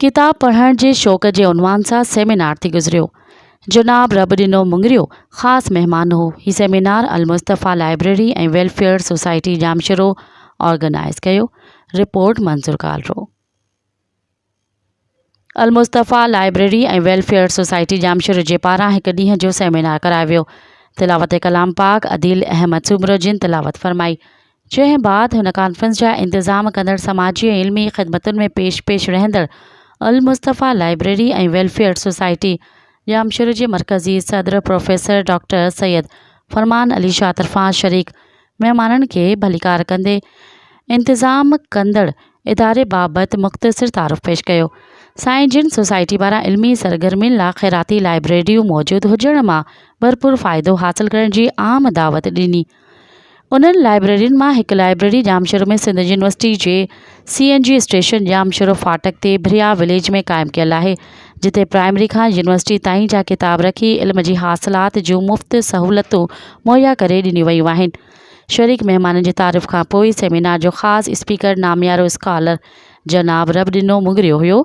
ڪتاب پڙهڻ جي شوق جي عنوان سان سيمينار ٿي گذريو. جناب رب ڏنو مڱريو خاص مهمان هو. هي seminar Al-Mustafa library ۽ welfare society Jamshoro organise ڪيو. Report Manzoor Kalro. Al-Mustafa library ۽ welfare society Jamshoro جي پاران هڪ ڏينهن جو سيمينار ڪرايو ويو. تلاوت ڪلام پاڪ عديل احمد سومرو جن تلاوت فرمائي. جنهن بعد هن ڪانفرنس جا انتظام ڪندڙ سماجي ۽ علمي خدمتن ۾ پيش پيش رهندڙ Al-Mustafa library ۽ welfare society Jamshoro جي مرڪزي صدر پروفيسر ڊاڪٽر سيد فرمان علي شاهه طرفان شريڪ مهمانن کي ڀليڪار ڪندي انتظام ڪندڙ اداري بابت مختصر تعارف پيش ڪيو. سائين جن سوسائٽي پاران علمي سرگرمين لا خيراتي لائبريريون موجود هجڻ مان ڀرپور فائدو حاصل ڪرڻ جي عام دعوت ڏني. انهن لائبريرين مان هڪ لائبريري ڄامشورو ۾ سنڌ يونيورسٽي جي C N G station Jamshoro ڦاٽڪ تي ڀريا وليج ۾ قائم ڪيل آهي جتي پرائمري کان يونيورسٽي تائين جا ڪتاب رکي علم جي حاصلات جون مفت سهولتون مهيا ڪري ڏنيون ويون آهن. شريڪ مهمانن جي تعارف کان پوء سيمينار جو خاص اسپيڪر ناميارو اسڪالر جناب رب ڏنو مڱريو هيو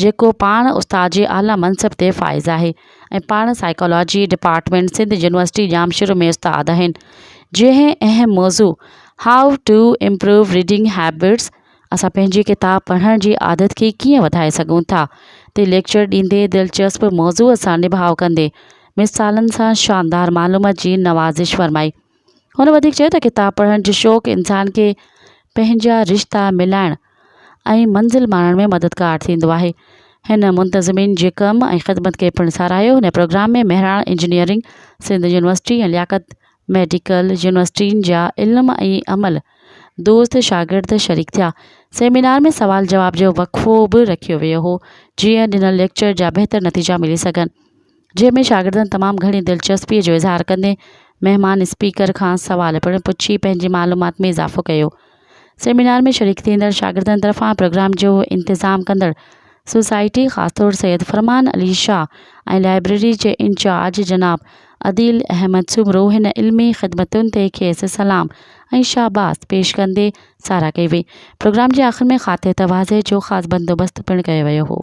جيڪو پاڻ استاد جي اعليٰ منصب تي فائز آهي. ۽ پاڻ psychology department Sindh university Jamshoro ۾ استاد آهن جنهن اهم موضوع How to Improve Reading Habits اسان پنهنجي ڪتاب پڙهڻ جي عادت کي ڪيئن وڌائي سگهون ٿا تي ليڪچر ڏيندي دلچسپ موضوع سان نڀاء ڪندي مثالن سان شاندار معلومات جي نوازش فرمائي. هن وڌيڪ چيو ته ڪتاب پڙهڻ جو شوق انسان کي پنهنجا رشتا ملائڻ ۽ منزل ماڻڻ ۾ مددگار ٿيندو آهي. هن منتظمين جي ڪم ۽ خدمت کي پڻ ساراهيو. هن programme ۾ Mehran engineering, Sindh university ۽ Liaquat medical يونيورسٽين جا علم ۽ عمل دوست شاگرد شريڪ ٿيا. سيمينار ۾ سوال جواب جو وقفو به رکيو ويو هو، جيئن ڏنل ليڪچر جا بهتر نتيجا ملي سگهن. جنهن ۾ شاگردن تمام گهڻي دلچسپيء جو اظهار ڪندي مهمان اسپيڪر کان سوال پڻ پڇي پنهنجي معلومات ۾ اضافو ڪيو. سيمينار ۾ شريڪ ٿيندڙ شاگردن طرفان پروگرام جو انتظام ڪندڙ سوسائٽي خاص طور سيد فرمان علي شاهه ۽ لائبريري جي انچارج جناب عديل احمد سومرو هن علمي خدمتن تي کيس سلام ۽ شاباس پيش ڪندي ساراهه ڪئي وئي. پروگرام جي آخر ۾ خاطر تواضع جو خاص بندوبست پڻ ڪيو ويو هو.